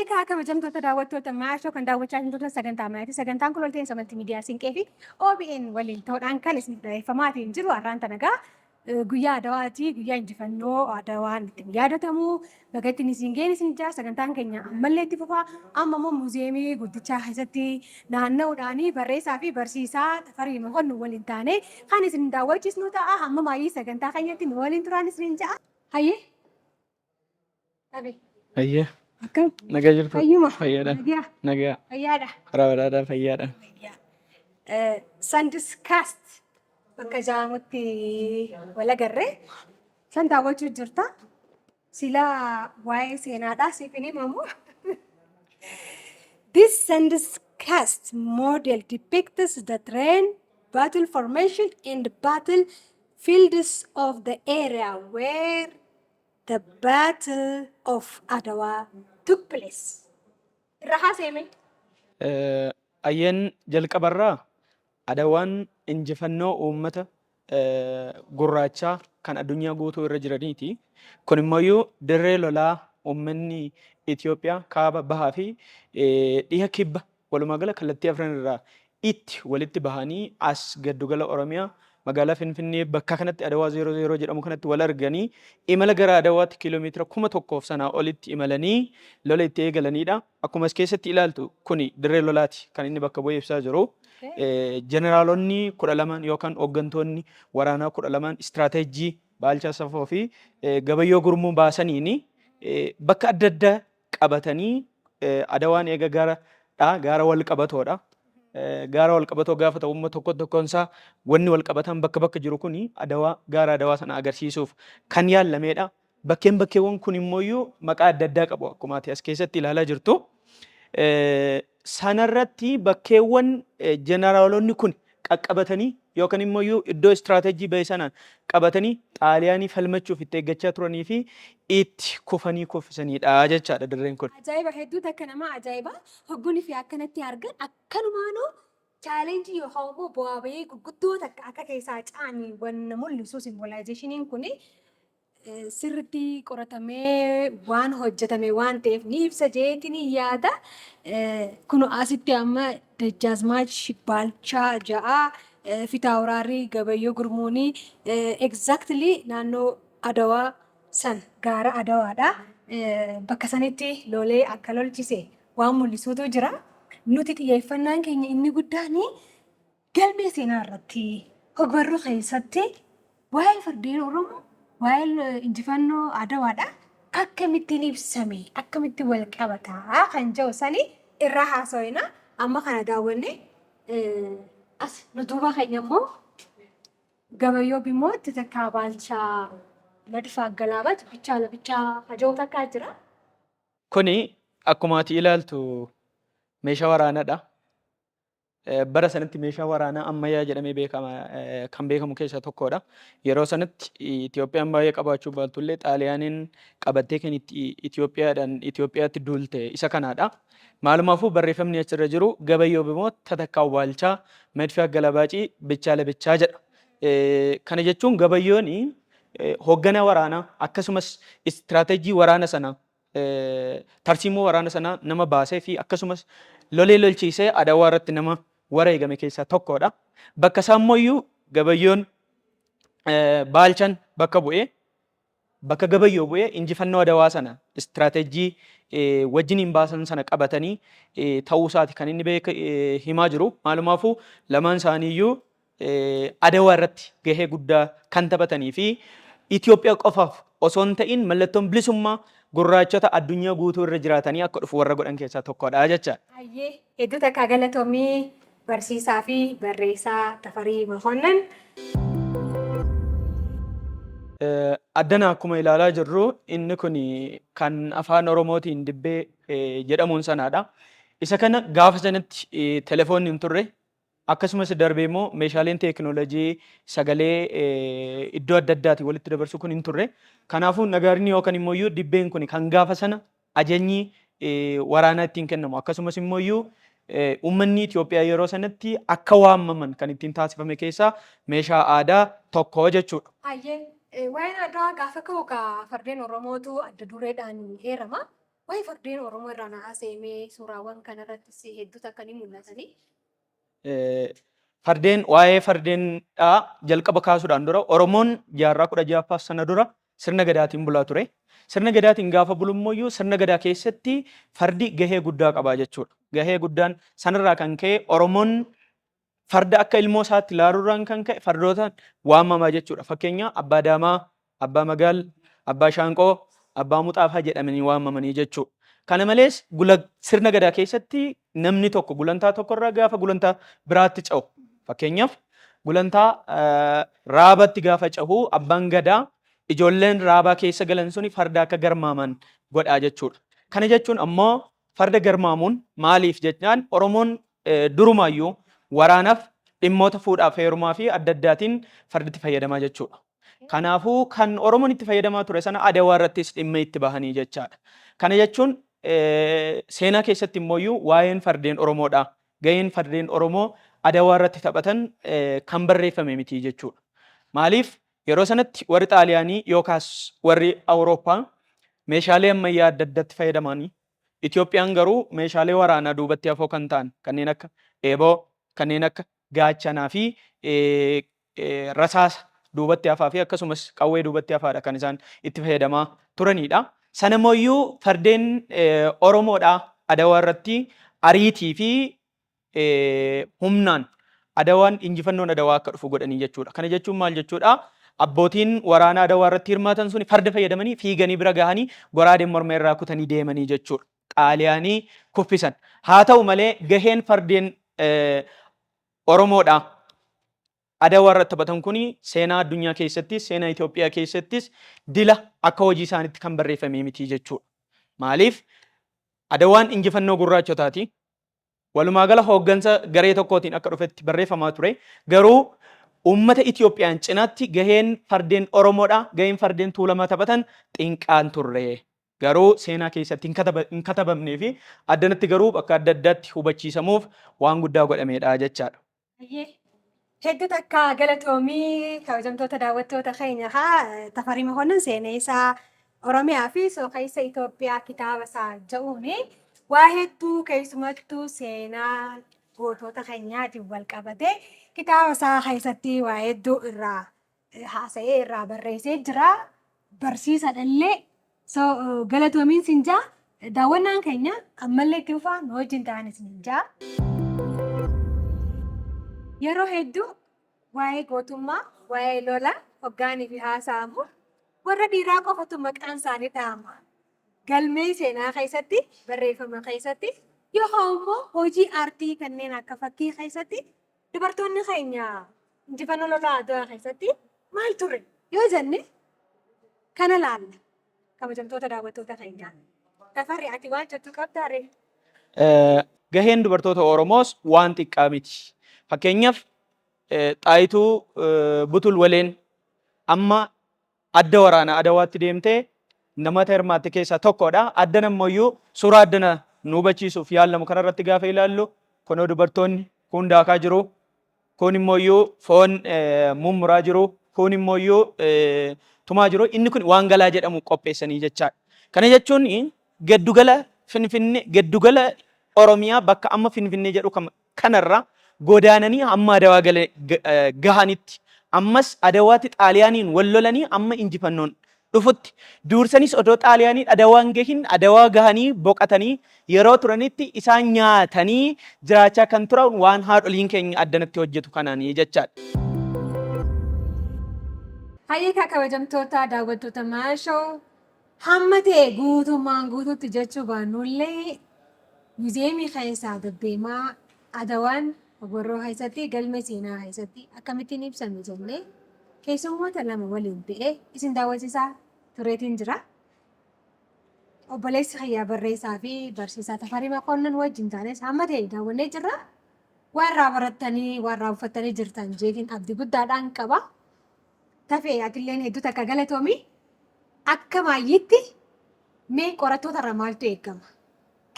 Hayyee kaa kabajamtoota daawwattoota Maashoo kan daawwachaa jirtan sagantaa maatii sagantaan kun walta'insa maltiimiidiyaa Siinqee fi OBN waliin ta'uudhaan kan isiniif dhiyeeffamaatiin jiru har'aan tana gaa guyyaa Adawaati guyyaa injifannoo Adawaan ittiin yaadatamu baga ittiin isin ga'een isin jaa sagantaan keenya ammallee itti fufaa amma immoo muuziyeemii guddichaa keessatti naanna'uudhaan barreessaa fi barsiisaa Tafarii Mokonnin waliin taanee kan isin daawwachiisnu ta'a hamma maayii sagantaa keenyatti nu waliin turaan isin ja'a. Hayyee. Tabe. Hayyee. Akkam? Nagaa jirtu? Fayyuma. Fayyaadha. Nagaa. Nagaa. Fayyaadha. Karaa badhaadhaa fayyaadha. Fayyaa. Sandis Cast bakka jaamutti wal agarre. San daawwachuu jirta. Silaa waa'ee seenaadhaa siif hin himamu. This Sandis Cast model depicts the terrain, battle formation and battle fields of the area where The Battle of Adawa took place. Irra haasa'e Ayyeen jalqabarraa Adawaan injifannoo uummata gurraachaa kan addunyaa guutuu irra jiraniiti. Kun immoo dirree lolaa uummanni Itoophiyaa kaaba bahaa fi dhiha kibba walumaa gala kallattii afran irraa itti walitti bahanii as gaddugala Oromiyaa magaalaa Finfinnee bakka kanatti Adawaa 00 jedhamu kanatti wal arganii imala gara Adawaatti kiiloomeetira 1000f sanaa olitti imalanii lola itti eegalaniidha. Akkuma as keessatti ilaaltu kuni dirree lolaati kan inni bakka bu'ee ibsaa jiru. Jeneraalonni 12 yookaan hooggantoonni waraanaa 12 istiraateejii Baalchaa Safoo fi Gabayyoo Gurmuu baasaniini bakka adda addaa qabatanii Adawaan eega gaara dha, gaara wal qabatoodha. Gaara wal qabatoo gaafa ta'u immoo tokko tokkoon isaa wanni wal qabataan bakka bakka jiru kuni Adawaa gaara Adawaa sana agarsiisuuf kan yaallameedha. Bakkeen bakkeewwan kun immooyyuu maqaa adda addaa qabu akkuma ati as keessatti ilaalaa jirtu. Sanarratti bakkeewwan jeneraalonni kun qaqqabatanii yookaan immoo iyyuu iddoo istiraateejii ba'e sanaan qabatanii Xaaliyaanii falmachuuf itti eeggachaa turanii fi itti kufanii kuffisanidha jechaadha dirreen kun. Ajaa'iba hedduu takka nama ajaa'iba hoggunii fi akkanatti argan akkanumaanuu chaalenjii yookaan immoo bu'aa bahii gurguddoo takka akka keessaa ca'anii wanna mul'isu simboolaayizeeshiniin kuni sirritti qoratamee waan hojjetame waan ta'eef ni ibsa jeetiin yaada. Kun asitti amma Dajjaazmaach Baalchaa ja'a Fitaawuraarii Gabayyoo Gurmuunii exactly naannoo Adawaa san gaara Adawaadha. Bakka sanitti lolee akka lolchise waan mul'isuutu jira. Nuti xiyyeeffannaan keenya inni guddaan Galmee seenaa irratti hogbarruu keessatti waa'ee fardeen Oromoo, waa'ee injifannoo Adawaadha akkamittiin ibsame, akkamitti wal qabata kan jedhu sani irraa haasawina. Amma kana daawwanne as nu duuba keenya immoo Gabayyoo Bimootti takkaa Baalchaa Madfaa Galaabaach bichaa labichaa haja'u takkaa jira. Kuni akkuma ati ilaaltu meeshaa waraanaadha. Bara sanatti meeshaa waraanaa ammayyaa jedhamee beekama kan beekamu keessaa tokkodha. Yeroo sanatti Itoophiyaan baay'ee qabaachuu baatullee Xaaliyaaniin qabattee kan itti Itoophiyaadhaan Itoophiyaatti duulte isa kanaadha. Maalumaafuu barreeffamni achirra jiru Gabayyoo Bimoo Tatakkaa Waalchaa Medfii Aggalabaacii Bichaa Labichaa jedha. Kana jechuun Gabayyoon hoogganaa waraanaa akkasumas istiraateejii waraana sanaa tarsiimoo waraana sanaa nama baasee fi akkasumas lolee lolchiisee Adawaa irratti nama wareegame keessaa tokkodha. Bakka isaa immoo Gabayyoon Baalchan bakka bu'ee bakka Gabayyoo bu'ee injifannoo Adawaa sana istiraateejii wajjiniin baasan sana qabatanii ta'uu isaati kan inni beeka himaa jiru. Maalumaafuu lamaan isaaniiyyuu Adawaa irratti gahee guddaa kan taphatanii fi Itoophiyaa qofaaf osoo hin ta'in mallattoon bilisummaa gurraachota addunyaa guutuu irra jiraatanii akka dhufu warra godhan keessaa tokkodha jecha. Hayyee hedduu takkaa galatoomii barsiisaa fi barreessaa Tafarii Mokonnon. Addana akkuma ilaalaa jirru inni kun kan afaan Oromootiin dibbee jedhamuun sanaadha. Isa kana gaafa sanatti telefoonni hin turre. Akkasumas darbee immoo meeshaaleen teekinoolojii sagalee iddoo adda addaatii walitti dabarsu kun hin turre. Kanaafuu nagaarinni yookaan immoo iyyuu dibbeen kun kan gaafa sana ajajni waraanaa ittiin kennamu akkasumas immoo iyyuu uummanni Itoophiyaa yeroo sanatti akka waamaman kan ittiin taasifame keessaa meeshaa aadaa tokko jechuudha. Hayyee waa'een Adwaa gaafa ka'u kaa fardeen Oromootu adda dureedhaan eerama. Waa'ee fardeen Oromoo irraa na haasa'imee suuraawwan kanarrattis hedduutu akka ni mul'atanii. Fardeen waa'ee fardeenidhaa jalqaba kaasuudhaan dura Oromoon jaarraa 16ffaaf sana dura sirna gadaatiin bulaa ture. Sirna gadaatiin gaafa bulummoyyuu sirna gadaa keessatti fardi gahee guddaa qabaa jechuudha. Gahee guddaan sanarraa kan ka'e Oromoon farda akka ilmoo isaatti ilaaluurraan kan ka'e fardootaan waamamaa jechuudha. Fakkeenya Abbaa Daamaa, Abbaa Magaal, Abbaa Shaanqoo, Abbaa Muxaafaa jedhamanii waamamanii jechuudha. Kana malees sirna gadaa keessatti namni tokko gulantaa tokkorraa gaafa gulantaa biraatti ce'u, fakkeenyaaf gulantaa raabatti gaafa ce'u, abbaan gadaa ijoolleen raabaa keessa galan suni farda akka garmaaman godhaa jechuudha. Kana jechuun ammoo farda garmaamuun maaliif jechaan Oromoon durumaayyuu waraanaaf, dhimmoota fuudhaaf heerumaa fi adda addaatiin fardatti fayyadamaa jechuudha. Kanaafuu kan Oromoon itti fayyadamaa ture sana Adawaa irrattis dhimma itti bahanii jechaadha. Kana jechuun seenaa keessatti immooyyuu waa'een fardeen Oromoodha. Gaheen fardeen Oromoo Adawaa irratti taphatan kan barreeffame miti jechuudha. Maaliif yeroo sanatti warri Xaaliyaanii yookaas warri Awurooppaa meeshaalee ammayyaa adda addaatti fayyadamanii, Itoophiyaan garuu meeshaalee waraanaa duubatti hafoo kan ta'an kanneen akka eeboo, kanneen akka gaachanaa fi rasaasa duubatti hafaa fi akkasumas qawwee duubatti hafaadha kan isaan itti fayyadamaa turanidha. Sanamooyyuu fardeen Oromoodha Adawaa irratti ariitii fi humnaan Adawaan injifannoon Adawaa akka dhufu godhanii jechuudha. Kana jechuun maal jechuudha? Abbootiin waraana Adawaa irratti hirmaatan suni farda fayyadamanii fiiganii bira gahanii goraadeen morma irraa kutanii deemanii jechuudha. Xaaliyaanii kuffisan. Haa ta'u malee gaheen fardeen Oromoodha Adawaa irratti taphatan kun seenaa addunyaa keessattis, seenaa Itoophiyaa keessattis dila akka hojii isaaniitti kan barreeffame miti jechuudha. Maaliif? Adawaan injifannoo gurraachotaati. Walumaa gala hooggansa garee tokkootiin akka dhufetti barreeffamaa ture. Garuu uummata Itoophiyaan cinaatti gaheen fardeen Oromoodha, gaheen fardeen Tuulamaa taphatan xinqaan turre. Garuu seenaa keessatti hin katabamnee fi addanatti garuu bakka adda addaatti hubachiisamuuf waan guddaa godhameedha jechaadha. Hayyee. Hedduu takka galatoomii, kabajamtoota daawwattoota keenya. Haa Tafarii Mokonnon seenaa isaa Oromiyaa fi Sookeessa Itoophiyaa kitaaba isaa jedhuun waa hedduu, keessumattuu seenaa gootota keenyaatiin wal qabate kitaaba isaa keessatti waa hedduu irraa haasa'ee irraa barreessee jira. Barsiisadha illee. So galatoomiin sin jaa, daawwannaan keenya ammallee itti fufaa, nu wajjin ta'an isin jaa. Yeroo hedduu waa'ee gootummaa, waa'ee lola hoggaanii fi haasa'amu warra dhiiraa qofatu maqaan isaanii dhahama. Galmee seenaa keessatti, barreeffama keessatti yookaan immoo hojii aartii kanneen akka fakkii keessatti dubartoonni keenya injifannoo lola Adwaa keessatti maal ture yoo jenne kana laalla. Kabajamtoota daawwattoota keenyaa. Tafarri, ati waan jettu qabdaa ree? Gaheen dubartoota Oromoos waan xiqqaa miti. Fakkeenyaaf Xaayituu Butul Waleen amma adda waraana Adawaatti deemtee namoota hirmaatte keessaa tokkodha. Addana ammoo suuraa addana nu hubachiisuuf yaalamu kanarratti gaafa ilaallu kunoo dubartoonni kun daakaa jiru, kun immoo foon mummuraa jiru, kun immoo tumaa jiru. Inni kun waan galaa jedhamu qopheessanii jechaadha. Kana jechuun giddugala Finfinnee, giddugala Oromiyaa bakka amma Finfinnee jedhu kanarra godaananii hamma Adawaa gahanitti, ammas Adawaatti Xaaliyaaniin wal lolanii amma injifannoon dhufutti, duursanis odoo Xaaliyaaniin Adawaan gahin Adawaa gahanii boqatanii yeroo turanitti isaan nyaatanii jiraachaa kan turan waan haadholiin keenya addanatti hojjetu kanaanii jechaadha. Hayyeekaa, kabajamtoota daawwattoota Maashoo, hamma ta'e guutummaan guutuutti jechuu baannullee museumii keessaa deddeemaa Adawaan ogbarruu keessatti, galma seenaa keessatti akkamittiin ibsame jennee keessummoota lama waliin ta'ee isin daawwachiisaa tureetiin jira. Obboleessi kiyyaa barreessaa fi barsiisaa Tafarii Makoonnan wajjin taanes hamma ta'e daawwannee jirra. Waan irraa barattanii, waan irraa uffattanii jirtan jeetiin abdii guddaadhaan qaba. Tafee, atilleen hedduu takka galatoomi. Akka maayyiitti mee qorattoota irraa maaltu eegama?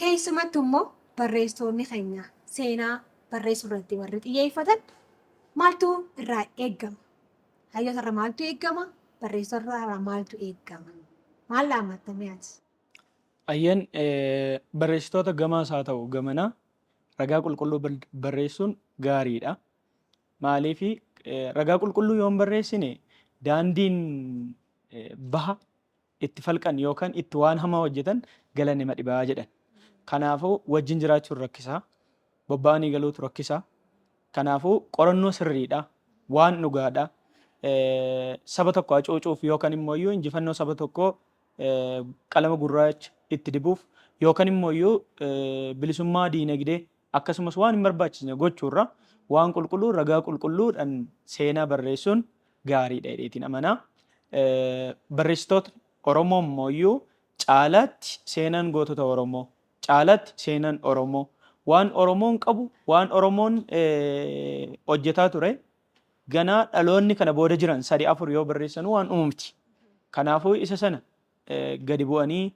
Keessumattuu immoo barreessitoonni keenya seenaa barreessuu irratti warri xiyyeeffatan maaltu irraa eegama? Hayyoota irraa maaltu eegama? Barreessitoota irraa maaltu eegama? Maal dhaammatta ati? Ayyeen, barreessitoota gamaas haa ta'u gamanaa ragaa qulqulluu barreessuun gaariidha. Maaliif, ragaa qulqulluu yoo hin barreessine daandiin baha itti falqan yookaan itti waan hamaa hojjetan gala nama dhibaa jedhan. Kanaafuu wajjin jiraachuun rakkisaa, bobba'anii galuutu rakkisaa. Kanaafuu qorannoo sirriidha, waan dhugaadha. Saba tokko hacuucuuf yookaan immoo iyyuu injifannoo saba tokkoo qalama gurraacha itti dibuuf yookaan immoo iyyuu bilisummaa diinagdee akkasumas waan hin barbaachisne gochuurra waan qulqulluu, ragaa qulqulluudhaan seenaa barreessuun gaariidha jedheetiin amanaa. Barreessitoota Oromoo immoo iyyuu caalaatti seenaan gootota Oromoo, caalaatti seenaan Oromoo, waan Oromoon qabu, waan Oromoon hojjetaa ture ganaa dhaloonni kana booda jiran sadi afur yoo barreessanuu waan uumamti. Kanaafuu isa sana gadi bu'anii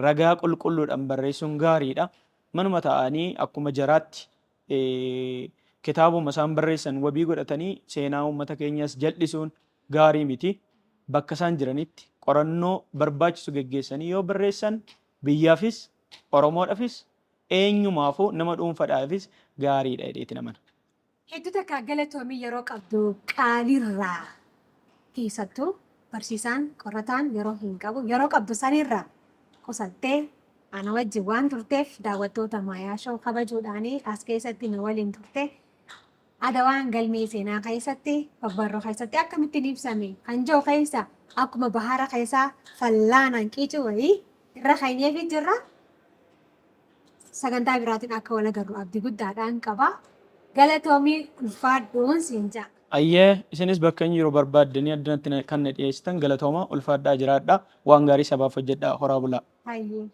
ragaa qulqulluudhaan barreessuun gaariidha. Manuma taa'anii akkuma jaraatti kitaabuma isaan barreessan wabii godhatanii seenaa uummata keenyas jal'isuun gaarii miti. Bakka isaan jiranitti qorannoo barbaachisu geggeessanii yoo barreessan biyyaafis, Oromoodhaafis, eenyumaafuu, nama dhuunfaadhaafis gaariidha jedheetiin amana. Hedduu takka galatoomii, yeroo qabdu qaalirraa, keessattuu barsiisaan qorataan yeroo hin qabu, yeroo qabdu sanirraa qusattee ana wajjin waan turteef, daawwattoota Maayaa Show kabajuudhaanii as keessatti na waliin turte, Adawaan galmee seenaa keessatti, ogbarruu keessatti akkamittiin ibsame kan jiru keessa akkuma bahara keessaa fallaanaan qiicuu wayii irra keenyeefi jirra. Sagantaa biraatiin akka wal agarru abdii guddaadhaan qaba. Galatoomii, ulfaadhuun siin ja'a. Ayyee, isinis bakka inni jiru barbaaddanii addanatti kan na dhiyeessitan galatooma, ulfaadhaa, jiraadhaa, waan gaarii sabaaf hojjedhaa, horaa bulaa. Hayyee.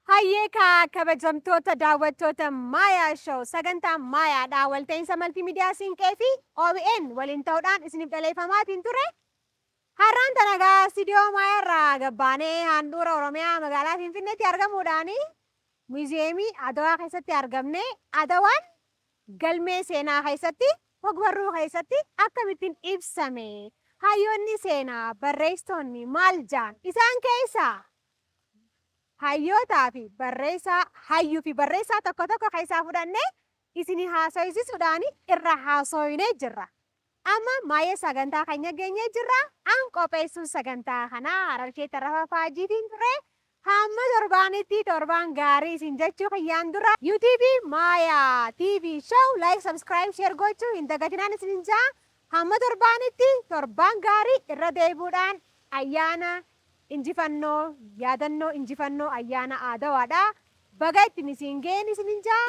Hayyee kaa, kabajamtoota daawwattoota Maayaa Show, sagantaa Maayaadha walta'iinsa maltiimiidiyaa Siinqee fi OBN waliin ta'uudhaan isiniif dhaleeffamaatiin ture. Har'aan tana gaa istiidiyoo Maayaarraa gabbaanee handhuura Oromiyaa magaalaa Finfinneetti argamuudhaan muuziyeemii Adawaa keessatti argamne, Adawaan galmee seenaa keessatti, ogbarruu keessatti akkamittiin ibsame, hayyoonni seenaa, barreessitoonni maal jaan, isaan keessaa hayyootaa fi barreessaa, hayyuu fi barreessaa tokko tokko keessaa fudhannee isinii haasofsiisuudhaan irra haasofinee jirra. Amma maayee sagantaa keenya geenyee jirra. An qopheessuun sagantaa kanaa Hararshee Tarrafa Faajiitiin ture. Hamma torbaanitti torbaan gaarii isin jechuu kiyyaan dura YouTube Maayaa TV Show like, subscribe, share gochuu hin dagatinaan isin jaa. Hamma torbaanitti torbaan gaarii. Irra deebi'uudhaan ayyaana injifannoo, yaadannoo injifannoo ayyaana Adawaadha. Baga ittiin isin ga'een isin jaa.